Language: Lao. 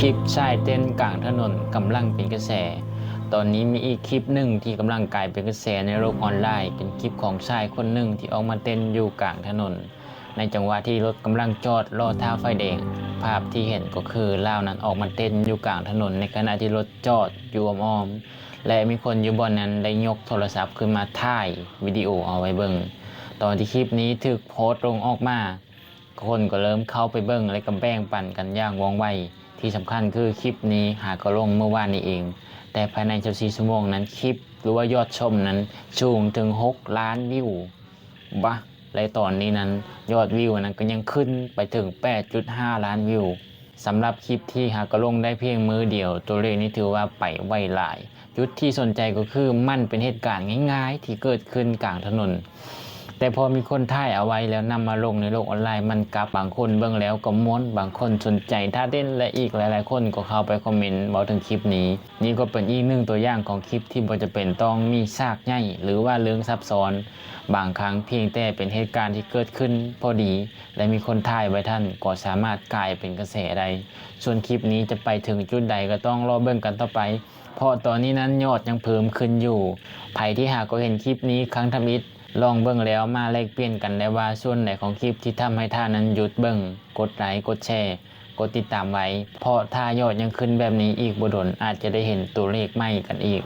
ຄລິບຊາຍເຕັ້ນກາງຖະໜົນກຳລັງເປັນກະແສ. ຕອນນີ້ມີອີກຄລິບໜຶ່ງທີ່ກຳລັງກາຍເປັນກະແສໃນໂລກອອນລາຍ, ເປັນຄລິບຂອງຊາຍຄົນໜຶ່ງທີ່ອອກມາເຕັ້ນຢູ່ກາງຖະໜົນ ໃນຈັງຫວະທີ່ລົດກຳລັງຈອດລໍຖ້າໄຟແດງ. ພາບທີ່ເຫັນກໍຄືລາວນັ້ນອອກມາເຕັ້ນຢູ່ກາງຖະໜົນ ໃນຂະນະທີ່ລົດຈອດຢູ່ອ້ອມໆ ແລະ ມີຄົນຢູ່ບ່ອນນັ້ນໄດ້ຍົກໂທລະສັບຂຶ້ນມາຖ່າຍວິດີໂອເອົາໄວ້ເບິ່ງ. ຕອນທີ່ຄລິບນີ້ຖືກໂພສລົງອອກມາ, ຄົນກໍເລີ່ມເຂົ້າໄປເບິ່ງ ແລະ ກໍແບ່ງປັນກັນຢ່າງວ່ອງໄວ. ທີ່ສຳຄັນຄືຄລິບນີ້ຫາກໍລົງເມື່ອວານນີ້ເອງ, ແຕ່ພາຍໃນຊາວສີ່ຊົ່ວໂມງນັ້ນ ຄລິບ ຫຼືວ່າຍອດຊົມນັ້ນສູງເຖິງຫົກລ້ານວິວ. ບາ ແລະ ຕອນນີ້ນັ້ນ ຍອດວິວນັ້ນກໍຍັງຂຶ້ນໄປເຖິງແປດຈຸດຫ້າລ້ານວິວ. ສຳລັບຄລິບທີ່ຫາກໍລົງໄດ້ພຽງມື້ດຽວ, ຕົວເລກນີ້ຖືວ່າໄປໄວຫຼາຍ. ຈຸດທີ່ສົນໃຈກໍຄືມັນເປັນເຫດການງ່າຍໆທີ່ເກີດຂຶ້ນກາງຖະໜົນ, ແຕ່ພໍມີຄົນຖ່າຍເອົາໄວ້ແລ້ວນຳມາລົງໃນໂລກອອນລາຍ, ມັນກັບບາງຄົນເບິ່ງແລ້ວກໍມ່ວນ, ບາງຄົນສົນໃຈທ່າເຕັ້ນ ແລະ ອີກຫຼາຍໆຄົນກໍເຂົ້າໄປຄອມເມັນເວົ້າເຖິງຄລິບນີ້. ນີ້ກໍເປັນອີກໜຶ່ງຕົວຢ່າງຂອງຄລິບທີ່ບໍ່ຈຳເປັນຕ້ອງມີສາກໃຫຍ່ ຫຼືວ່າເລື່ອງຊັບຊ້ອນ. ບາງຄັ້ງພຽງແຕ່ເປັນເຫດການທີ່ເກີດຂຶ້ນພໍດີ ແລະ ມີຄົນຖ່າຍໄວ້ທັນ ກໍສາມາດກາຍເປັນກະແສໄດ້. ສ່ວນຄລິບນີ້ຈະໄປເຖິງຈຸດໃດກໍຕ້ອງລໍເບິ່ງກັນຕໍ່ໄປ, ເພາະຕອນນີ້ນັ້ນຍອດຍັງເພີ່ມຂຶ້ນຢູ່. ໃຜທີ່ຫາກໍເຫັນຄລິບນີ້ຄັ້ງທຳອິດ, ລອງເບິ່ງແລ້ວມາແລກປ່ຽນກັນໄດ້ວ່າສ່ວນໃດຂອງຄລິບທີ່ທຳໃຫ້ທ່ານນັ້ນຢຸດເບິ່ງ, ກົດໄລ, ກົດແຊ, ກົດຕິດຕາມໄວ້, ເພາະຖ້າຍອດຍັງຂຶ້ນແບບນີ້ອີກບໍ່ດົນ, ອາດຈະໄດ້ເຫັນຕົວເລກໃໝ່ກັນອີກ.